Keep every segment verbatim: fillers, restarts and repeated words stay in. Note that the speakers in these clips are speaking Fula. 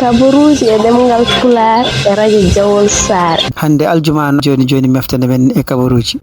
Kabaruuji e ɗemngal Pulaar e rajo Jawol Saare. Hannde aljuma, jooni jooni, meftande men e kabaruuji.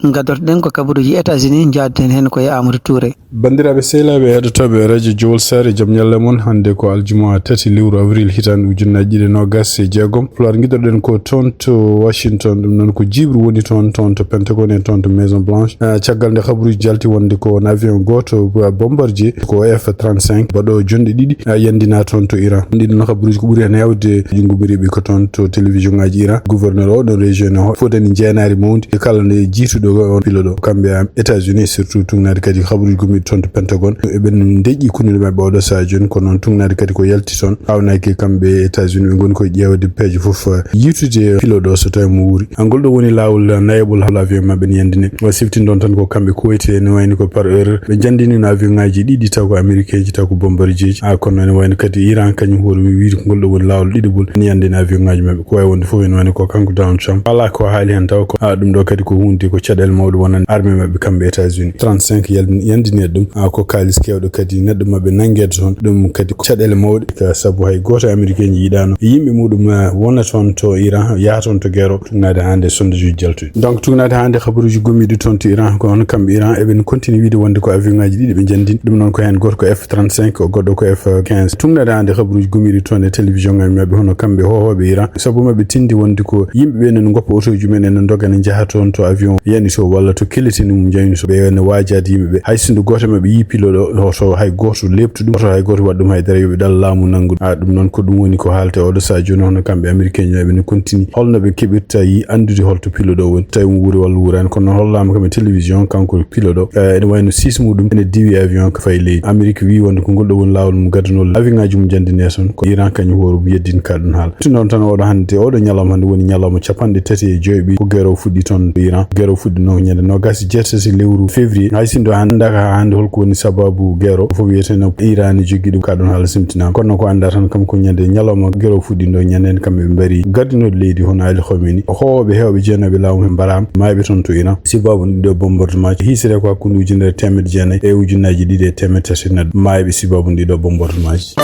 Ngaddoto-ɗen ko kabaruuji États-Unis, njaadoten heen ko e Amadou Touré. Banndiraaɓe sehilaaɓe heɗotooɓe rajo Jowol Saare, jam ñalle mon. Hannde ko aljuma tati lewru avril hitaande ujunnaaji ɗiɗi e noogaas e jeegom. Pulaar ngiɗoɗen ko toon to Washington, ɗum noon ko jiiɓru woni toon, toon to Pentagone e toon to Maison Blanche. Ah, caggal nde kabaruuji jalti wonde ko won avion gooto, ah, bombardier ko F trente-cinq baɗoowo jonɗe ɗiɗi, ah, yandina toon to Iran. Ɗiɗo noon kabaruuji ko ɓuri heen heewde junngo ɓuriɓe ko toon to télévision ngaaji Iran. Gouverneur oo ɗoon région ne fotani jeenaari mawndi e kala nde jiituɗo on pilote o. Kamɓe, ah, États-Unis surtout tugnaade kadi kabaruuji gommiiɗi toon to Pentagone. Eɓen deƴƴi kunnuɗe maɓɓe oɗo sahaa jooni, kono noon tugnaade kadi ko yalti toon. Haawnaaki kamɓe États-Unis, ɓe ngoni koye ƴeewde peeje fof, ah, yiitude pilote o so tawi mo wuuri. Ngol ɗo woni laawol nayaɓol avion maɓɓe ne yandine. O siftini ɗoon tan ko kamɓe kuwoyte, ne wayni ko par erreur. Ɓe jandini no avion ngaaji ɗiɗi taw ko américain ji, taw ko bombardier ji. Ah, kono ne wayno kadi Iran kañum hoore mum wiide ko ngol ɗo woni laawol ɗiɗaɓol ne yandini avion ngaaji maɓɓe. Ko wawi wonde fof ene wayno ko kanko Donald Trump. Alaa ko haali heen taw ko, ah, ɗum ɗo kadi ko hunde ko caɗeele mawɗe wonande armée maɓɓe kamɓe États-Unis. Trente-cinq yal-, yandini ɗum. Ah, ko kaalis keewɗo kadi neɗɗo maɓɓe nanngeede toon. Ɗum kadi ko caɗeele mawɗe, ka sabu hay gooto e américain ji yiɗaano yimɓe muɗum, ah, wona toon to Iran, yaha toon to guerre o. Tugnaade hannde sondage uji jaltuɗi. Donc, tugnaade hannde kabaruuji gommiiɗi toon to Iran, ko hono kamɓe Iran eɓen continue wiide wonde ko avion ngaaji ɗiɗi ɓe jandini. Ɗum noon ko heen gooto ko F trente-cinq, o goɗɗo ko F quinze. Tugnaade hannde kabaruuji gommiiɗi toon e télévision ngaaji maɓɓe, hono kamɓe hohooɓe Iran. Sabu maɓɓe tindi wonde ko yimɓe ɓe ne goppa otooji mum en, ne ndoga ne njaha toon to avion yani so walla to kelletini mum jayni so. Ɓe ne waajaade yimɓe ɓe. Hay sinno gooto e maɓɓe yii pilote o, hoto hay gooto leeptu ɗum, hoto hay gooto waɗ ɗum hay dara, yo ɓe ɗal laamu nanngu. Ah, ɗum noon ko ɗum woni ko haalte oɗo sahaa jooni, hono kamɓe américain ji maɓɓe ne continue holno ɓe keɓirta yi anndude holto pilote o woni, tawi mo wuuri walla wuuraani. Kono noon hollaama kam e télévision, kanko pilote o, eh, ene wayno siis muɗum ene diwi avion ko fayi leydi. Amérique wi wonde ko ngol ɗo woni laawol mum gaddanol avion ngaaji mum jandine toon. Ko Iran kañum hoore mum yeddini ka ɗum haala. Tun noon tan oɗo hannde, oɗo ñalawma hannde woni ñalawma capanɗe tati e joyɓiɗi ko guerre o fuɗɗi toon to Iran. Guerre o fuɗɗi noon ñande noogaas e jeetati lewru février. Hay sinno anndaaka haa hannde holko woni sababu guerre o, fof wiyete no Iran ne jogii ɗum, ka ɗon haala simtinaama. Kono ko annda tan kam ko ñande ñalawma guerre o fuɗɗi ɗo, ñande kamɓe ɓe mbari gardinooɗo leydi hono Ali Khamenei. Hohooɓe heewɓe jeenooɓe laamu he mbaraama, maayɓe toon to Iran. Sibabu ɗiɗo bombardement, hiisere ko hakkunde ujunere teemedde jeenayi e ujunnaaji ɗiɗi e teemedde tati neɗɗo maayɓe sibabu ɗiɗo bombardement ji.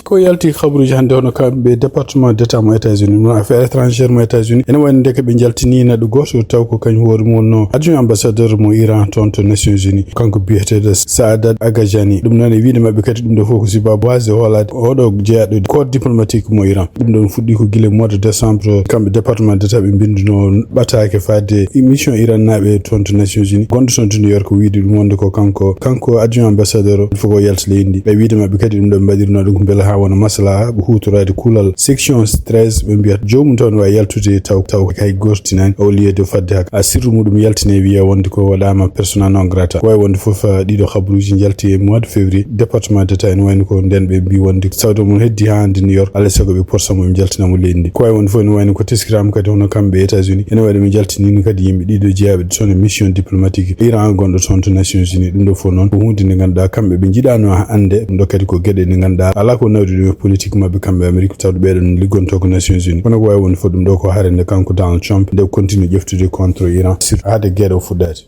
Ko yalti kabaruuji hannde hono kamɓe département d'état mo États-Unis, mo affaires étrangères mo États-Unis. Ene wayno ndeke ɓe njaltini neɗɗo gooto taw ko kañum hoore mum wonno adjoint ambassadeur mo Iran toon to Nations Unies. Kanko biyeteeɗo Saadat Agajani. Ɗum noon e wiide maɓɓe kadi ɗum ɗo fof ko sibabu waasde hoolaade oɗo jeyaaɗo corps diplomatique mo Iran. Ɗum ɗon fuɗɗi ko gila mois de décembre, kamɓe département d'état ɓe mbinduno ɓataake fadde mission Iran naaɓe toon to Nations Unies, gonɗo toon to New York, wiide ɗum wonde ko kanko, kanko adjoint ambassadeur o, il faut ko yalta leydi ndi. Ɓe wiide maɓɓe kadi ɗum ɗo ɓe mbaɗirno ɗum ko mbela haa wona maslaha, ɓe huutoraade kuulal section treize, ɓe mbiyata joomum taw ne waawi yaltude taw, taw hay gooto tinaani, au lieu de fadde haka. A sirru muɗum yaltine wiya wonde ko waɗaama persona non grata. Wawi wonde fof, ah, ɗiɗo kabaruuji njalti e mois de février, département d'état ene wayno ko nden ɓe mbi wonde sawto mum heddi haa hannde New York, alay sago ɓe porsa mo ɓe njaltina mo leydi ndi. Ko wawi wonde fof ene wayno ko teskiraama kadi hono kamɓe États-Unis, ene wayno ɓe njaltinino kadi yimɓe ɗiɗo jeyaaɓe toon e mission diplomatique Iran gonɗo toon to Nations Unies. Ɗum ɗo fof noon ko huunde nde ngannduɗaa kamɓe ɓe njiɗaano hannde. Ɗum ɗo kadi ko geɗe ɗe ngannduɗaa alaa ko nawdi ɗum e politique maɓɓe kamɓe Amérique, tawde ɓeɗon liggonto ko Nations Unies. Kono ko wawi wonde fof ɗum ɗo ko hare nde kanko Donald Trump nde continue ƴeftude contre Iran, surtout haade guerre o fuɗɗaade.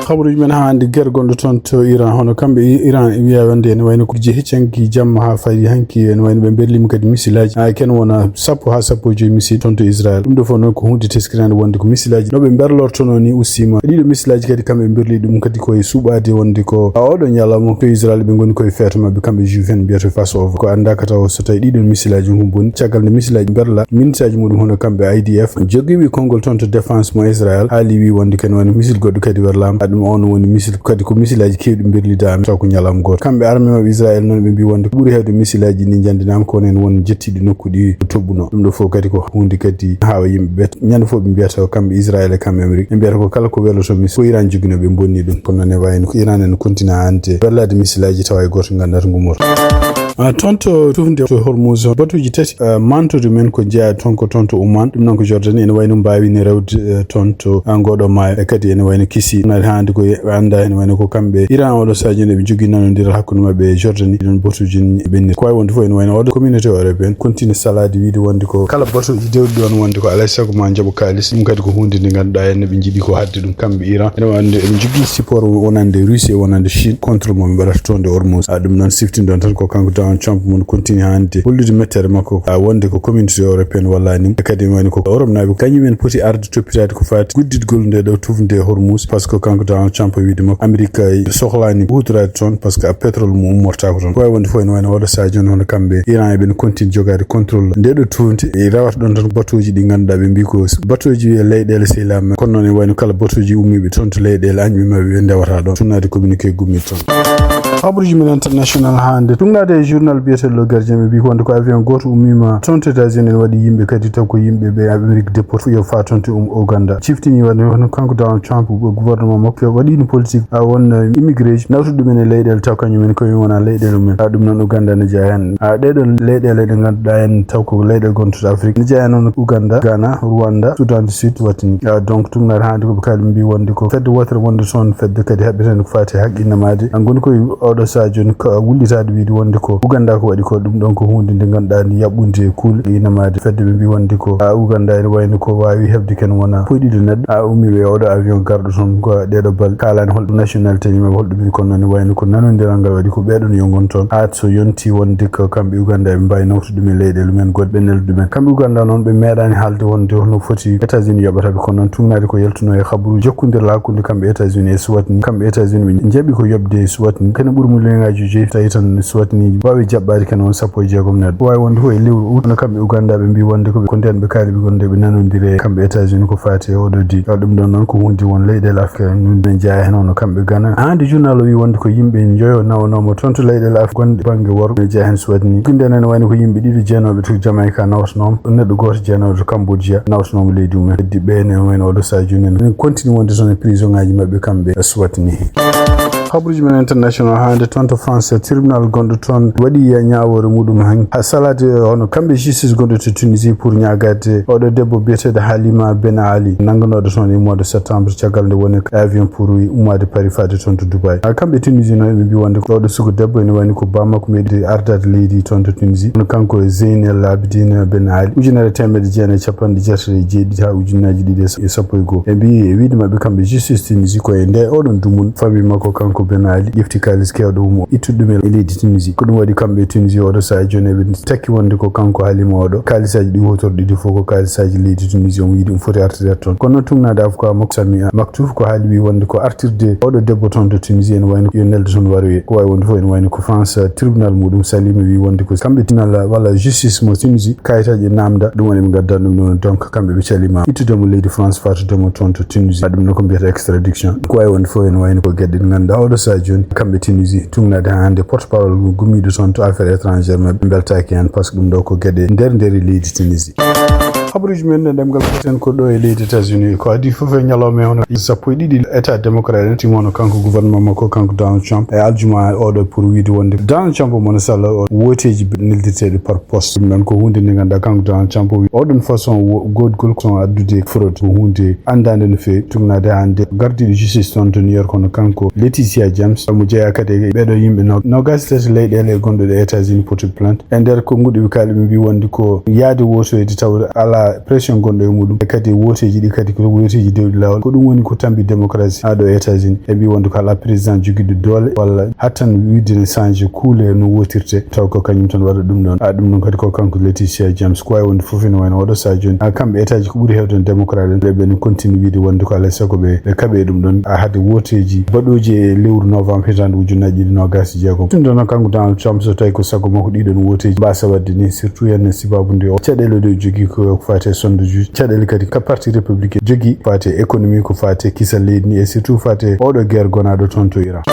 Kabaruuji men haa hannde, guerre gonɗo toon to Iran, hono kamɓe I-, Iran wiya wonde ene wayno ko je heccanki jamma haa fayi hanki, ene wayno ɓe mberlima kadi missile aji. Haa ken wona sappo haa sappo e joyi missile toon to Israël. Ɗum ɗo fof noon ko huunde teskiraande wonde ko missile aji no ɓe mberlortono ni ustiima. Ɗiɗo missile aji kadi kamɓe mberli ɗum kadi koye suɓaade wonde ko a oɗo ñalawma to Israël ɓe ngoni koye feeto maɓɓe kamɓe juif en mbiyata Passover. Ko anndaaka taw so tawi ɗiɗon missile aji ko boni. Caggal nde missile aji mberla, ministre aji muɗum hono kamɓe I D F, jogiiɓe konngol toon to défense mo Israël, haali wi wonde ken woni missile goɗɗo kadi werlaama. Ɗum on woni missile kadi ko missile aji keewɗi mberlidaama taw ko ñalawma gooto. Kamɓe armée maɓɓe Israël noon ɓe mbi wonde ko ɓuri heewde missile aji ɗi njanndinaama ko nen won jettiiɗi nokku ɗi toɓɓuno. Ɗum ɗo fof kadi ko huunde kadi haawa yimɓe bet. Ñande fof ɓe mbiyata ko kamɓe Israël e kamɓe Amérique. Ɓe mbiyata ko kala ko weloto missile ko Iran jogino ɓe bonni ɗum. Kono ne wayno ko Iran en continue hannde werlaade missile aji tawa e gooto ngannduɗaa to ngummoto. Ah, toon to tufnde to Hormuz, batuuji tati, ah, mantude men ko jeyaa toon ko toon to Oman, ɗum noon ko Jordanie, ene wayno mbaawino rewde, eh, toon to, ah, ngoɗo maayo. E kadi ene wayno kisi, naati haa hannde ko anndaa, ene wayno ko kamɓe Iran oɗo sahaa jooni ɓe njogii nanondiral hakkunde maɓɓe e Jordanie, ɗum batuuji ɓenni. Ko wawi wonde fof ene wayno oɗo communauté européenne continue salaade wiide wonde ko kala batuuji dewɗi ɗoon wonde ko alay sago ma njaɓo kaalis, ɗum kadi ko huunde nde ngannduɗaa en ɓe njiɗi ko haɗde ɗum kamɓe Iran. Ene wayno ɓe njogii support wonande Russie e wonande Chine contre mo ɓe mbaɗata toon to Hormuz. Ah, ɗum noon siftinɗon tan ko kanko Donald Trump mon continue hannde hollude mettere makko, a wonde ko communauté européenne wallani mo. E kadi woni ko Europe naaɓe kañum en poti arde toppitaade ko faati gudditgol nde ɗo tufnde Hormuz, par ce que kanko Donald Trump wiide makko Amérique sohlani huutoraade toon, par ce que a pétrole mum ummortaako toon. Ko wawi wonde fof ene wayno oɗo sadio noon kamɓe Iran eɓen continue jogaade contrôle nde ɗo tufnde, e rewata ɗon tan batuuji ɗi ngannduɗaa ɓe mbi ko batuuji e leyɗeele sehilaaɓe, kono noon e wayno kala batuuji ummiiɓe toon to leyɗeele añɓe maɓɓe ɓe ndewata ɗon. Tunnaade communiqué gummi toon. Habaruuji men international hannde tugnaade e journal biyeteeɗo Le Gardien, ɓe mbi ko wonde ko avion gooto ummiima toon to États-Unis, ene waɗi yimɓe kadi taw ko yimɓe ɓe Amérique déporté yo faa toon to um Ouganda. Ciftini wonde hono kanko Donald Trump, gouvernement makko waɗi ɗum politique a won immigré ji nawtude ɗumen e leyɗeele taw kañum en koye wona leyɗeele mumen. A ɗum noon Ouganda ne jeya heen. A ɗeɗo leyɗeele ɗe ngannduɗaa en taw ko leyɗeele gontude Afrique ne jeya noon Ouganda, Ghana, Rwanda, Soudan du Sud wattini. A donc tugnaade hannde ko ɓe kaali mbi wonde ko fedde wotere wonde toon fedde kadi haɓɓetende ko faati haq innamaade. A ngoni koye oɗo sadio ni ko wullitaade wiide wonde ko Ouganda ko waɗi ko ɗum ɗon ko huunde nde ngannduɗaa ni yaɓɓunde e kuule innamaade fedde ɓe mbi wonde ko a Ouganda ene wayno ko waawi heɓde ken wona poyɗiɗo neɗɗo a ummiiɓe e oɗo avion garɗo toon ko ɗeɗo bal kaalani holɗo nationalité ni maɓɓe holɗo ɓiri kono noon wayno ko nanondiral ngal waɗi ko ɓeɗon yo ngon toon. Aat so yonti wonde ko kamɓe Ouganda ɓe mbawi nawtude ɗum e leyɗeele mumen goɗɗe ɓe nelda ɗumen. Kamɓe Ouganda noon ɓe meeɗani haalde wonde hono foti États-Unis yoɓata ɓe kono noon tugnaade ko yaltuno e habaruuji jokkondiral hakkunde kamɓe États-Unis e Swatini. Kamɓe États-Unis ɓe jaɓi ko yoɓde e Swatini kene ɓuri million ngaji joyi tawi tan Swatini wawi jaɓɓade kene won sappo e jeegom neɗɗo. Wawi wonde ko e lewru août kono kamɓe Ouganda ɓe mbi wonde ko ɓe ko nden ɓe kaali ɓe gonde ɓe nanondiri e kamɓe États-Unis ko faati e oɗo di. Ɗum ɗon noon ko hunde won leyɗeele Afrique ɗum ɓe jeya heen hono kamɓe Ghana. Hande journal o wi wonde ko yimɓe njoyo nawanoma toon to leyɗeele Afrique gonɗe banggue worgo ne jeya heen Swatini. Gonɗe enen wayno ko yimɓe ɗiɗo jeenooɓe to Jamaïque nawatanooma, neɗɗo gooto jeenooɗo to Cambodge nawatanooma leydi mumen. Heddi ɓe ene wayno oɗo sadio nen continue wonde toon e prison ngaji maɓɓe kamɓe Swatini. Habaruuji men international hannde toon to France tribunal gonɗo toon waɗi ñaawoore muɗum han ha salade hono kamɓe justice gonɗo to Tunisie pour ñaagade oɗo debbo biyeteeɗo Halima Ben Ali nannganooɗo toon e mois de septembre caggal nde woni avion pour ummaade Paris faade toon to Dubai. Ha kamɓe Tunisie noon ɓe mbi wonde ko oɗo suka debbo ene wayni ko bammakko meeɗi ardaade leydi toon to Tunisie kono kanko Zeynel Abidine Ben Ali ujunere teemedde jeenayi capanɗe jeetati e jeeɗiɗi ha ujunnaaji ɗiɗi e sappo e goo. Ɓe mbi e wiide maɓɓe kamɓe justice Tunisie ko e nde oɗon dumunna famille makko kanko Ben Ali ƴefti kaalis kewɗo mo ittude ɗum e leydi Tunisie. Ko ɗum waɗi kamɓe Tunisie oɗo saha jooni eɓe takki wonde ko kanko Halima oɗo kaalisaaji ɗi huutorɗo ɗiɗi fof ko kaalisaaji leydi Tunisie omo yiɗi ɗum foti artirde toon. Kono noon tugnaade avocat makko Sami Maktouf ko haali wi wonde ko artirde oɗo debbo toon to Tunisie ene wayno yo neldo toon waroye. Ko wawi wonde fof ene wayno ko France tribunal muɗum salima wi wonde ko kamɓe tribunal walla justice mo Tunisie kayitaji e namda ɗum woni ɓe gaddan ɗum ɗon. Donc kamɓe ɓe calima ittudemo leydi France fatudemo toon to Tunisie. Ɗum ɗo ko mbiyata extradiction. Ko wawi wonde fof ene wayno ko gueɗe ɗe ganduɗa oɗo saha joni kamɓe Tunisie tugnade ha hande porte parole gumiɗo toon to affaire étrangère maɓɓe beltaki hen par ce que ɗum ɗo ko gueɗe nder nder e leydi Tunisie. Habaruji men e ɗemgal foten ko ɗo e leydi États-Unis ko adi fof e ñalawma e hono sappo e ɗiɗi état démocrate en timono kanko gouvernement makko kanko Donald Trump e aljuma oɗo pour wiide wonde Donald Trump omo sala woteji neldirteɗi par poste. Ɗum ɗon ko hunde nde ganduɗa kanko Donald Trump o wi oɗon façon goɗgol ko addude fraude ko hunde andande no fewi tugnade hande gardiɗo justice toon to New York kono kanko Letitia James mo jeeya kadi e ɓeɗo yimɓe nogas tati leyɗele e gonɗo ɗe États-Unis porte plainte e nder ko nguɗi ɓe kaali ɓe mbi wonde ko yaade wotoyde tawde ala pression gonɗo e muɗum e kadi woteji ɗi kadi ko woteji dewɗi lawol ko ɗum woni ko tambi démocratie ha ɗo États-Unis ɓe mbi wonde ko ala président jogiɗo doole walla hattan wiide ne change kuule no wotirte taw ko kañum tan waɗa ɗum ɗon a ɗum ɗon kadi ko kanko Letitia James ko wawi wonde fof ene wayno oɗo saha joni a kamɓe état ji ko ɓuuri hewde démocrate en ɓe ɓen continue wiide wonde ko alay saago ɓe ɓe kaɓe ɗum ɗon a haade woteji baɗoji e lewru novembre hitande ujunnaji ɗiɗi nogas e jeegom ɗum ɗon kanko Donald Trump so tawi ko saago makko ɗiɗon woteji mbasa wadde ni surtout henne sibabude o caɗele ɗo jogui ko fate sonde juge caɗele kadi ka parti républicain jogui fate économie ko fate kisal leydi ni e surtout fate oɗo guerre gonaɗo toon to Iran.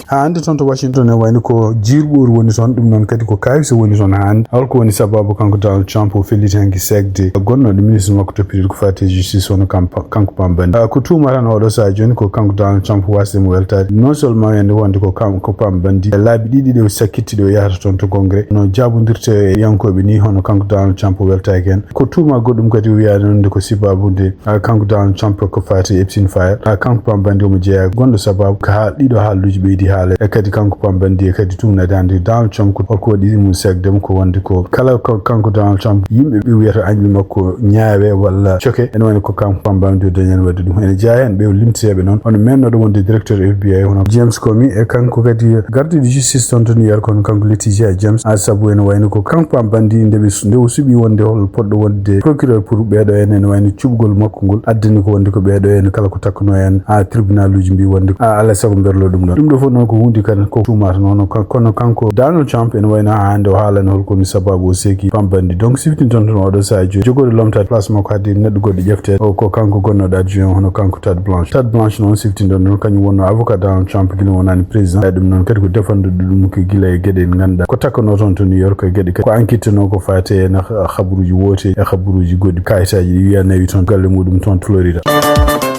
Ha hande toon to Washington e wayno ko jirɓoru woni toon ɗum noon kadi ko kawise woni toon ha hande holko woni sababu kanko Donald Trump o felliti hanki segde gonnoɗo ministre makko toppitiɗo ko fate justice woni kanko pambandi ko tuma tan oɗo saha joni ko kanko Donald Trump wasde mo weltade non seulement wende wonde ko kanko pambandi e laabi ɗiɗi ɗe o sakkitti ɗe o yahata toon to congrès no jabodirte e yankoɓe ni hono kanko Donald Trump o weltaki hen ko tuma goɗɗum kadi o wiyani wonde ko sibabude kanko Donald Trump ko fati Epstein file kanko pambandi omo jeeya gonɗo sababu ko ha ɗiɗo haalluji ɓeydi ha Haala e kadi kanko Pam Bondi e kadi tuugnaade hannde Donald Trump ko, ko waɗi ɗum sekdem ko wonde ko kala ko kanko Donald Trump yimɓe ɓe wiyata añɓe makko ñaawe walla coke, ene wayno ko kanko Pam Bondi o dañani waɗde ɗum. Ene jeyaa heen ɓe limteteeɓe noon, hono mennooɗo wonde directeur F B I, hono James Comey, e kanko kadi gardiiɗo justice toon to New York, hono kanko Letitia James. A sabu ene wayno ko kanko Pam Bondi nde ɓe su-, nde o suɓii wonde hol poɗɗo wonde procureur pour ɓeeɗo en, ene wayno cuɓgol makko ngol addani ko wonde ko ɓeeɗo en kala ko takkuno en ha tribunal uji mbi wonde a alaa sago mberlo ɗum ɗon. Ɗum ɗo fof noon ko huunde kadi ko tuumaata noon, kan-, kono kanko Donald Trump ene wayno ha hannde o haalani hol ko woni sababu o seeki Pam Bondi. Donc siftinton toon oɗo sahaa joni jogori lomtaade place makko haade neɗɗo goɗɗo ƴefteede. O ko kanko gonnooɗo adjoint hono kanko Todd Blanche. Todd Blanche noon siftinɗon ɗon kañum wonno avocat Donald Trump gila wonani président. E ɗum noon kadi ko défendre ɗum ko gila e geɗe ɗe ngannduɗaa ko takkanoo toon to New York e geɗe kadi ko enquête no ko faati e na habaruuji woote e habaruuji goɗɗi kayitaaji ɗi wiya nawi toon galle muɗum toon to Florida.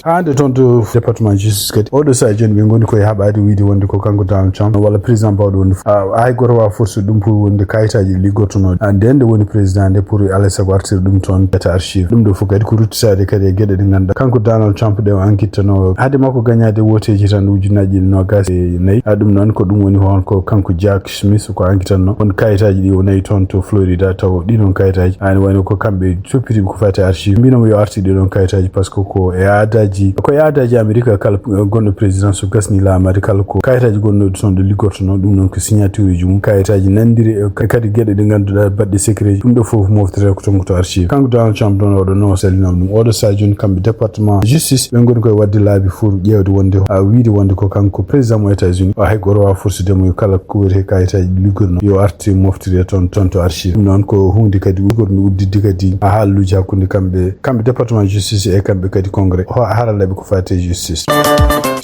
Hannde toon to département justice kadi oɗo sahaa joni ɓe ngoni koye haɓaade wiide wonde ko kanko Donald Trump walla président bawɗo wonde a hay goto wawa force ɗum pour wonde kayitaaji ɗi liggortonooɗi. A nde nde woni président nde pour alaa sago artir ɗum toon ete archive. Ɗum ɗo fof kadi ko ruttitaade kadi e geɗe ɗe ngannduɗaa kanko Donald Trump ɗe o enquête no haade makko gañaade woteeji tan ujunnaaji ɗiɗi noogaas e nayi. A ɗum noon ko ɗum woni hoon ko kanko Jack Smith ko enquête no won kayitaaji ɗi o nawi toon to Florida taw ɗi ɗon kayitaaji ani wayno ko kamɓe toppitiiɓe ko faati e archive mbinomo yo arti ɗi ɗon kayitaaji par ce que ko e aadaaji ko e aadaaji Amérique kala gonɗo président so gasni laamaade kala ko kayitaaji gonɗo toon ɗo liggortono ɗum noon ko signature uji mum kayitaaji nanndiri e kadi geɗe ɗe ngannduɗaa baɗɗe secret ji ɗum ɗo fof moftete ko toon ko to archive. Kanko Donald Trump ɗon oɗo no o sallinama ɗum oɗo sahaa joni kamɓe département justice ɓe ngoni koye waɗde laabi pour ƴeewde wonde a wiide wonde ko kanko président mo États-Unis o hay goto wawa forcede mo kala ko wiyete kayitaaji ɗi liggorno yo arti moftire toon toon to archive. Ɗum noon ko huunde kadi ɓurgol mi udditde kadi haalluuji hakkunde kamɓe kamɓe département justice e kamɓe kadi congrès haralleeɓe ko faati e justice.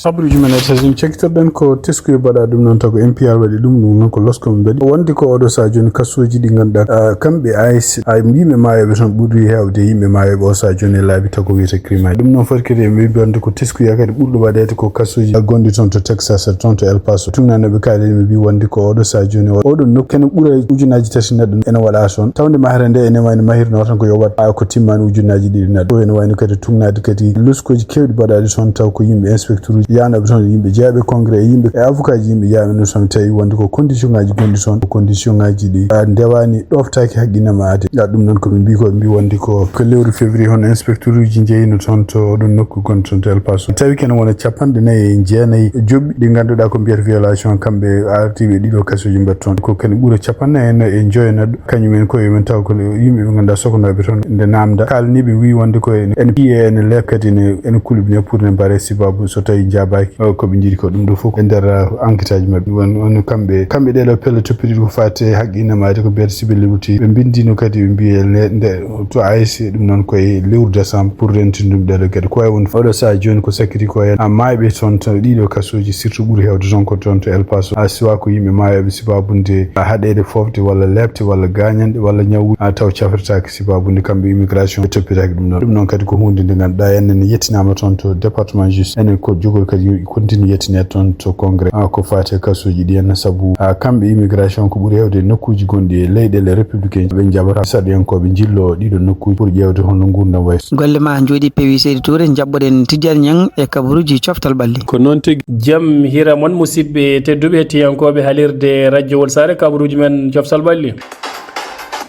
Habaruuji men États-Unis cekkitorɗen ko teskuye mbaɗa ɗum noon taw ko M P R waɗi ɗum ɗum noon ko losko min mbaɗi wonde ko oɗo sahaa jooni kasooji ɗi ngannduɗaa kamɓe ice ay yimɓe maayooɓe toon ɓurri heewde yimɓe maayooɓe o sahaa jooni e laabi taw ko wiyete crime ay ɗum noon foti kadi e mbi wonde ko teskuya kadi ɓurɗo waɗeede ko kasooji gonɗi toon to Texas toon to El Paso tunnanoɓe kaalini mi mbi wonde ko oɗo sahaa jooni oɗo nokku kene ɓura ujunnaaji tati neɗɗo ene waɗa toon tawde mahre nde ene wayno mahirno tan ko yo waɗ ko timmani ujunnaaji ɗiɗi neɗɗo ene wayno kadi tugnaade kadi loskoji kewɗi mbaɗaɗi toon taw ko yimɓe inspecteur uji yanoɓe toon yimɓe jeeyaɓe congrès e yimɓe e avocat ji yimɓe jeeyaɓe no tan tawi wonde ko condition ngaji gonɗi toon ko condition ngaji ɗi a ndewani ɗoftaki haqqille ma ade ya ɗum noon koɓe mbi koɓe mbi wonde ko ko lewru février hono inspecteur uji jeeyino toon to oɗon nokku gonɗo toon to El Paso tawi kene wona capanɗe nayi e jeenayi joɓɓi ɗi ngannduɗaa ko mbiyata violation kamɓe artiiɓe ɗiɗo kasoji mbaɗi toon ko kene ɓura capanɗe nayi e joyo neɗɗo kañum en koye men taw ko yimɓe ɓe ngannduɗaa sokonooɓe toon nde namda kaalaniɓe wi wonde ko ene piye ene leep kadi ene ene kulibine pour ne mbare sibabu so tawi jaabaaki ko ɓe jiiɗi ko ɗum ɗo fof e nder enquête aji maɓɓe won won kamɓe kamɓe ɗeɗo pelle toppiɗiɗi ko fate haqqille maade ko mbiyata cyber liberty ɓe mbindino kadi ɓe mbiye nde to A S ɗum noon koye lewru décembre pour rentinde ɗum ɗeɗo geɗe ko wawi won oɗo saha joni ko sakkiti ko en a mayɓe toon to ɗiɗo kasuji surtout ɓuuri hewde toon ko toon to El Paso a siwa ko yimɓe mayoɓe sibabunde haɗede fofde walla lebte walla gañanɗe walla ñawuji a taw cafritaki sibabunde kamɓe immigration ɓe toppitaki ɗum ɗon ɗum noon kadi ko hunde nde ganduɗa enen ne yettinama toon to département justice enen ko jogori kadi yo continue yettine toon to congrès a ko fati e kasuji ɗi henna saabu a kamɓe immigration ko ɓuuri hewde e nokkuji gonɗi e leyɗele républicain ɓe jaɓata saɗiyankoɓe jillo ɗiɗo nokkuji pour ƴewde honno gurdam wayi golle ma jooɗi peewi seydi toure jaɓɓoɗen tijjani ñang e kabaruji coftal ɓalli ko noon tigi jam hira mon musidɓe tedduɓe hettiyankoɓe halirde radiowol sare kabaruji men coftal ɓalli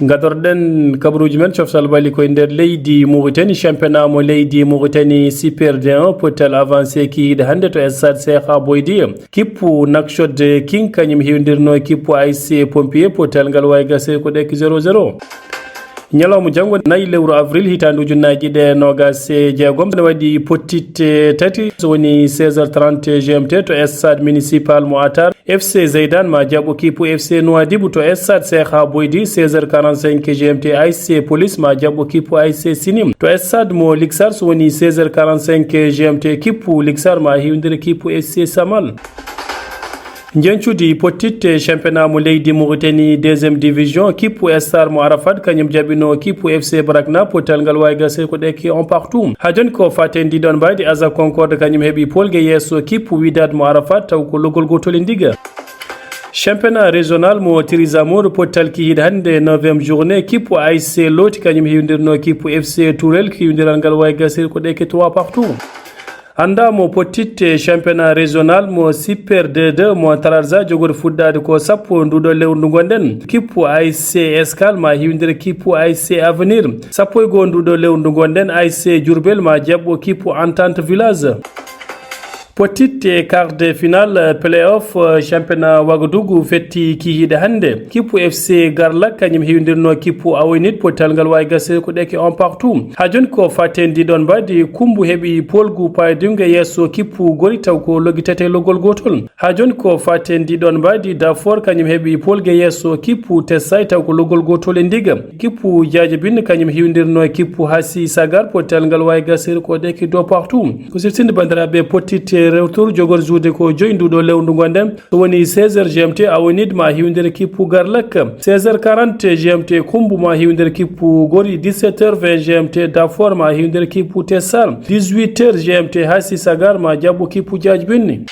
gadorɗen kabaruji men coftal ɓalli koye nder leydi mauritanie championnat mo leydi mauritanie super d un potel avancé kihiɗe hannde to stade seha boydi kippu nakshod king kañum hewdirno kippu aic pompier potel ngal wawi gasde ko ɗekki zéro zéro ñalawma janngo nayi lewru avril hitaande ujunnaaji ɗiɗi e noogaas e jeegom ene waɗi pottitte tati so woni seize heures trente G M T to stade municipal mo Atar F C Zeydan ma jaɓɓo kippu F C Nouadhibou to stade Cheikh Boydi seize heures quarante-cinq G M T A S C Police ma jaɓɓo kippu A S C Sinim to stade mo Lixar so woni seize heures quarante-cinq G M T kippu Lixar ma hewndira kippu F C Samal Njeñcudi pottitte championnat mo leydi Mauritanie deuxième division kippu star mo Arafat kañum jaɓino kippu F C Brakna pottal ngal wawi gasde ko ɗekki on partout ha joni ko faten ndi ɗon mbaydi Aza Concorde kañum heɓi polgue yesso kippu Widad mo Arafat taw ko logol gotol e ndiga championnat régional mo Tirizamour pottal kihiɗe hannde neuvième journée kippu A S C Loti kañum hewdirno kippu F C Tourel kiwdiral ngal wawi gasde ko ɗekki trois partout Anndaa mo pottitte championnat régional mo Super D deux mo Tararza jogori fuɗɗaade ko sappo nduɗo lewru ndu ngonɗen. Kippu A S C Escale ma hiwndere kippu A S C Avenir. Sappo e goo nduɗo lewru ndu ngonɗen, A S C Diourbel ma jaɓɓo kippu Entente Village. Pottitte quart de finale playoff championnat Wagadugu fetti kihiɗe hannde. Kippu F C Garlak kañum hiwdirno kippu Awoynit, pottal ngal wawi gasde ko ɗeke un partout. Ha joni ko fatten ndi ɗon mbaadi, Kumbu heɓi polgu paydingo e yeeso kippu Gori taw ko loggi tati e loggol gotol. Ha joni ko fatten ndi ɗon mbaadi, Dafor kañum heɓi polgu e yeeso kippu Tessay taw ko loggol gotol e ndiga. Kippu Jaaje Binne kañum hiwdirno e kippu Hasi Sagar, pottal ngal wawi gasde ko ɗeke deux partout. Ko siftinde bandiraɓe pottitte retour jogor juude ko joyi nduɗo lewru ndu ngonɗen. So woni seize heures G M T, Awoynit ma hiwdere kippu Garlak. Seize heures quarante G M T, Kumbu ma hiwdere kippu Gori. Dix-sept heures vingt G M T, Dafor ma hiwdere kippu Tessal. Dix-huit heures G M T, Hasi Sagar ma jaɓɓo kippu Jaaje Binne.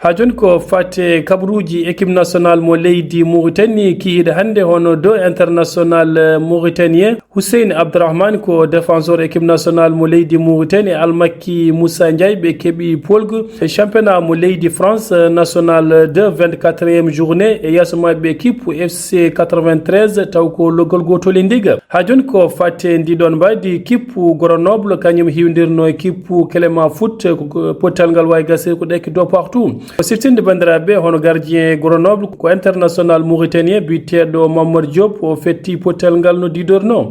Ha joni ko fatte kabaruji équipe nationale mo leydi Mauritanie, kihiɗe hannde hono deux international mauritanien. Hussein Abdourahmane ko défenseur équipe nationale mo leydi Mauritanie, Almakki Moussa Ndiaye ɓe keɓi polgu e championnat mo leydi France, national deux, vingt-quatrième journée, e yeeso maɓɓe kippu F C quatre-vingt-treize taw ko loggol gotol e ndiga. Ha joni ko fatte ndi ɗon mbaadi, kippu Grenoble kañum hiwdirno e kippu Clément Foot, ko, ko pottal ngal wawi gasde ko ɗeke deux partout. Ko siftinde bandiraɓe hono gardien Grenoble ko international mauritanien biyeteɗo Mamadou Diop, o fetti pottal ngal no didorno.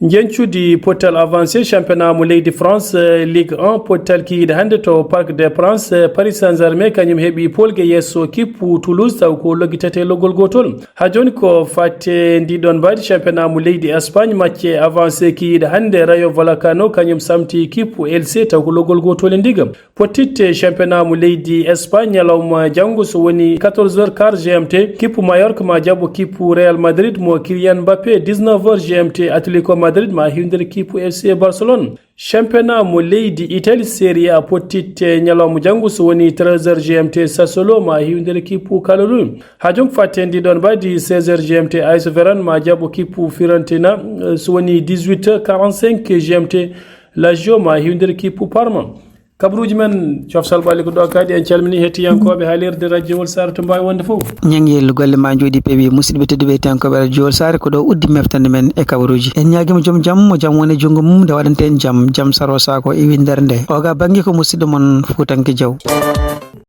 Njeñcudi pottal avancé championnat mo leydi France, eh, Ligue un, pottal kihiɗe hannde to Parc des Princes, eh, Paris Saint-Germain kañum heɓi polgu e yeeso kippu Toulouse taw ko loggi tati e loggol gotol. Ha joni ko fatte ndi ɗon mbaadi championnat mo leydi Espagne, match avancé kihiɗe hannde, Rayo Vallecano kañum samti kippu Elche taw ko loggol gotol e ndiga. Pottitte championnat mo leydi Espagne ñalawma janngo so woni quatorze heures quart G M T, kippu Mallorca ma jaɓɓo kippu Real Madrid mo Kylian Mbappé. Dix-neuf heures G M T, Atlético Madrid ma hiwdere kippu F C Barcelone. Championnat mo leydi Italie, Serie A, pottitte ñalawma janngo so woni treize heures G M T, Sassuolo ma hiwdere kippu Calciopoli. Ha joni fatte ndi ɗon mbaadi, seize heures G M T, A S Verona ma jaɓɓo kippu Fiorentina. So woni dix-huit heures quarante-cinq G M T, Lazio ma hiwdere kippu Parma. Kabaruji men, coftal ɓalli ko ɗo kadi. En calmini hettiyankooɓe haalirde Radio Wol Sare to mbawi wonde fof. Ñanngel golle ma jooɗi peewi. Musidɓe tedduɓe, hettiyankooɓe Radio Wol Sare, ko ɗo uddi meftande men e kabaruji. En ñaagima joom jam, mo jam woni e junngo mum, nde waɗante en jam, jam saro sako e winndere nde. Oga bannge ko musidɗo mon Fuutanke Jaw.